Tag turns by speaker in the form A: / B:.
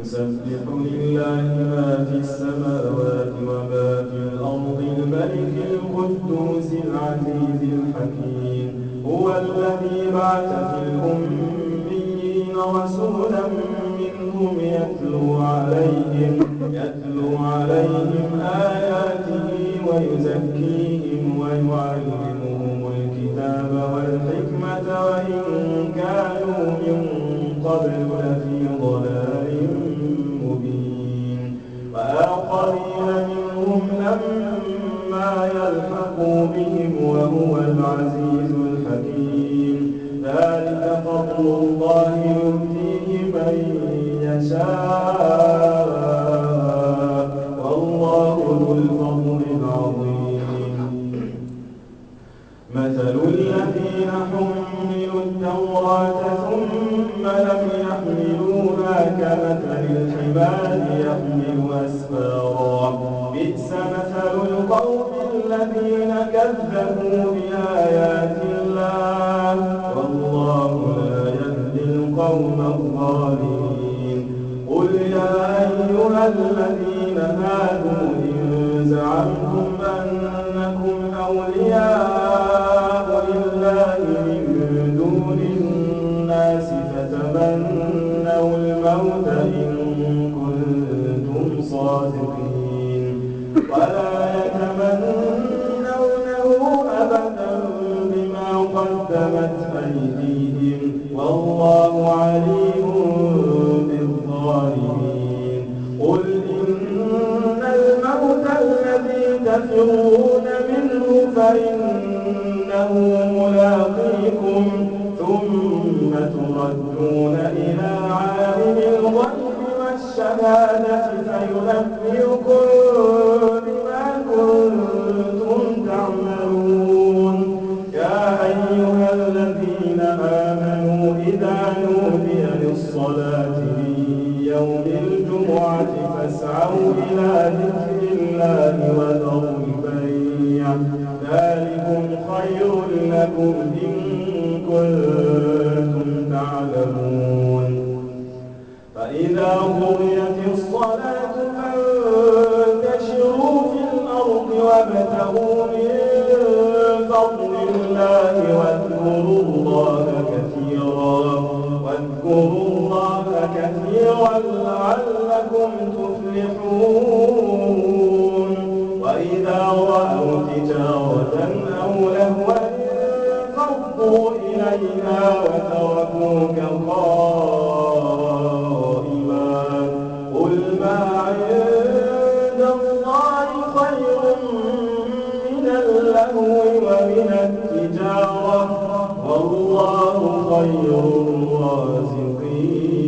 A: يسبح لله ما في السماوات وما في الأرض الملك القدوس العزيز الحكيم هو الذي بعث في الأميين رسولا منهم يتلو عليهم آياته ويزكيهم ويعلمهم الكتاب والحكمة وإن كانوا من قبل لفي ضلال مبين وآخرين منهم لما يلحقوا بهم وهو العزيز الحكيم ذلك فضل الله يؤتيه من يشاء والله ذو الفضل العظيم مثل الذين حملوا التوراة ثم لم يحملوها كمثل الحمار يحمل أسفارا بئس مثل القوم الذين كذبوا بآيات الله والله لا يهدي القوم الظالمين قل يا أيها الذين هادوا إن زعمتم أنكم أولياء لله من دون الناس فتمنوا الموت إن كنتم صادقين ولا يتمنونه أبدا بما قدمت أيديهم والله عليم بالظالمين قل إن الموت الذي تفرون منه فإنه ملاقيكم ثم تردون إلى عالم الغيب والشهادة فينبئكم بما كنتم تعملون يا أيها الذين آمنوا إذا نودي للصلاة من يوم الجمعة فاسعوا إلى ذكر الله وذروا البيع ذلكم خير لكم إن كنتم تعلمون فإذا قضيت الصلاة فانتشروا في الأرض وابتغوا من فضل الله واذكروا الله كثيرا لعلكم تفلحون وإذا رأوا تجارة أو لهوا انفضوا إليها وتركوك قائما قل ما عند الله خير من اللهو ومن التجارة والله خير الرازقين